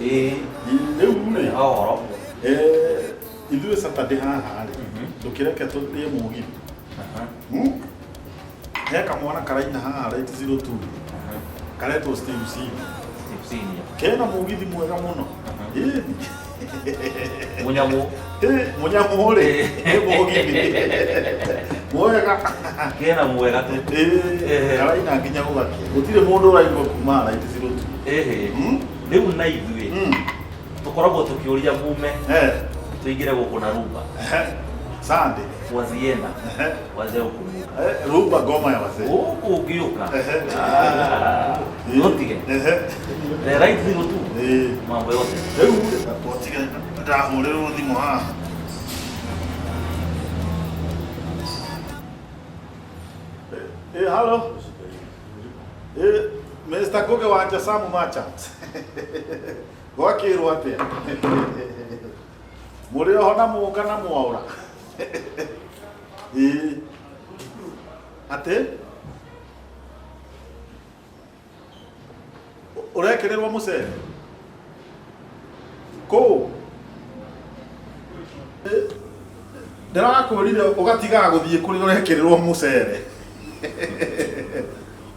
Ĩĩ. Rĩu rĩ, Ũhoro. Ithuĩ Saturday haha rĩ, ndũkĩreke tũthiĩ mũgithi. He kamwana karaina haha Right 02 karetwo Steve Senior. Steve Senior. Kena mũgithi mwega mũno. Ĩni. Mũnyamũ. Mũnyamũ rĩ, nĩ mũgithi. Mwega. Kena mwega tu. Ĩĩ, karaina nginya gũgakĩa. Gũtirĩ mũndũ ũraigua kuma Right 02. Ĩhĩ. Rĩu na ithuĩ tũkoragwo tũkĩũria mume tũingĩre gũkũ na rumba. Sunday. Wazienda. Wazee hukumbuka. Rumba ngoma ya wazee. Gũkũ ũngĩũka. Nũtige. The Right 02. Mambo yote. Rĩu twatige ndahũrĩrwo thimũ haha. Hello. Mr. Ngugi wa Jasamu Merchant. Gwakĩrwo atĩa? Mũrĩ oho na mũka na mwaũra. Ĩĩ. Atĩ? Ũrekĩrĩrwo mũcere? Kũũ? Ndĩrakwĩrire ũgatigaga gũthiĩ kũrĩa ũrekĩrĩrwo mũcere.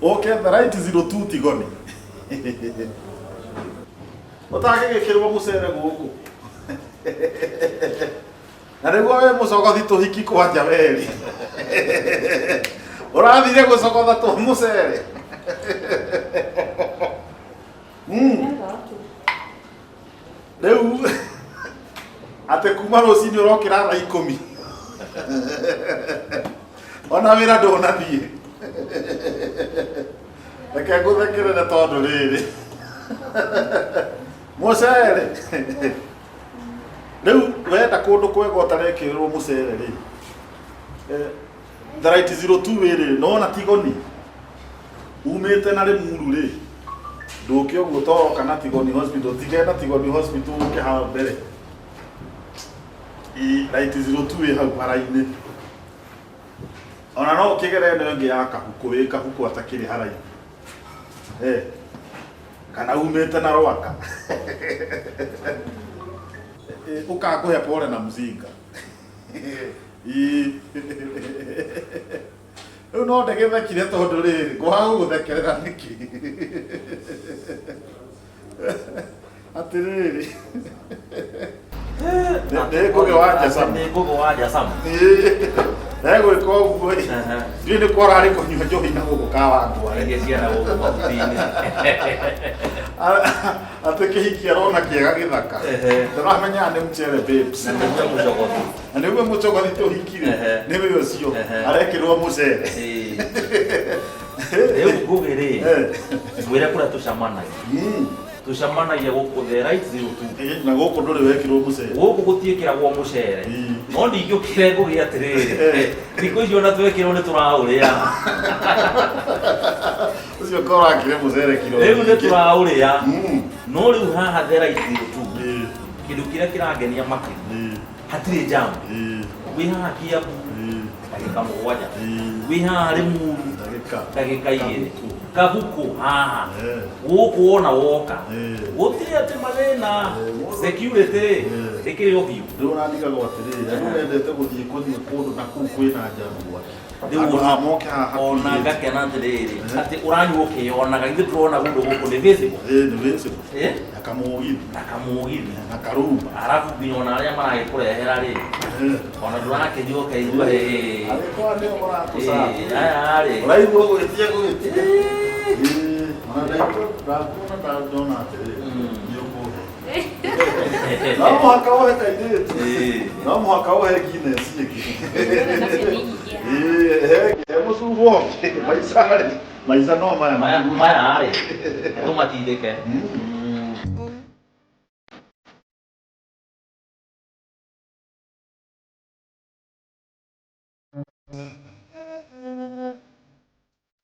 Ũke The Right 02 Tigoni. Ũtangĩgĩkĩrwo mũcere gũkũ. Na nĩguo wĩ mũcogothi tũhiki kwanja weri. Ũrathire gũcogotha tũ mũcere. Rĩu atĩ kuma rũcinĩ ũrokĩra thaa 10. Ona wĩra ndũnathiĩ. Reke ngũthekerere tondũ rĩrĩ. Mũcere. Rĩu wenda kũndũ kwega ũtarekĩrĩrwo mũcere rĩ. The Right 02 rĩ, nĩwona Tigoni? Umĩte na Rĩmuru rĩ, ndũke ũguo toroka na Tigoni Hospital, tige na Tigoni Hospital ũke haha mbere. Ĩ, Right 02 ĩ hau bara-inĩ. Ona no ũkĩgere ĩno ĩngĩ ya Kahuku, wĩ Kahuku atakĩrĩ haraihu. Kana umĩte na Rwaka. Ũkangũhe pole na mzinga. Ĩ. Rĩu no ndĩgĩthekire tondũ rĩrĩ, ngwaga gũgũthekerera nĩkĩ? Atĩrĩrĩ. Nĩ Ngũgĩ wa Njacamu. Nĩ Ngũgĩ wa Njacamu. Egwĩka ũguo ĩ. Ndiũĩ nĩ kwa ũrarĩ kũnyua njohi na gũkũ Kawangware. Rĩngĩ ciana gũkũ mahuti-inĩ. Atĩ kĩhiki arona kĩega gĩthaka. Ndĩramenyaga nĩ mchere babes. Na nĩguo mũcogothi. Na nĩguo mũcogothi tũhiki-rĩ, nĩwe ũcio arekĩrwo mũcere. Rĩu Ngũgĩ rĩ, mwĩre kũrĩa tũcemanagia. Tũcemanagia gũkũ The Right 02. Na gũkũ ndũrĩ wekĩrwo mũcere. Gũkũ gũtiĩkĩragwo mũcere. No ndingĩũkĩre Ngũgĩ atĩrĩrĩ, thikũ icio ona twekĩrwo nĩ tũraũrĩa. Ũcio korwo akire mũcere kiro Rĩu nĩ nyingĩ. tũraũrĩa. No rĩu haha The Right 02, kĩndũ kĩrĩa kĩrangenia makĩria, hatirĩ jam. Wĩ haha Kiambu, ndagĩka 7. Wĩ haha Rĩmuru, ndagĩka 2. Kahuku haha. Gũkũ wona woka. Gũtirĩ atĩ mathĩna. Security ĩkĩrĩ o biũ. Rĩu ũrandigagwo atĩrĩrĩ, andũ mendete gũthiĩ kũnyua kũndũ na kũu kwĩna njamu gwake. Rĩu Andũ a moke haha ona hakuhĩ. ngakena atĩrĩrĩ, atĩ ũranyua ũkĩyonaga, ithuĩ tũrona kũndũ gũkũ nĩ visible. Ĩĩ, nĩ visible. Na kamũgithi. Na kamũgithi. Na karumba. Arabu nginya ona arĩa maragĩkũrehera rĩ, ona ndũrakĩnyua ũkaigua ĩĩ. Angĩkorwo nĩo maratũcaba. Ĩĩ, aya rĩ. Ũraigua gũgĩtia gũgĩtia. Ĩĩ, ona ndaigua ndakuona ndona atĩrĩrĩ, nĩ ũkũhe. No mũhaka ũhe kairĩtu. No mũhaka ũhe Guinness ĩngĩ. Ĩĩ, he mũcuba ũngĩ. Maica rĩ, maica no maya. Maya rĩ, tũmatindĩke.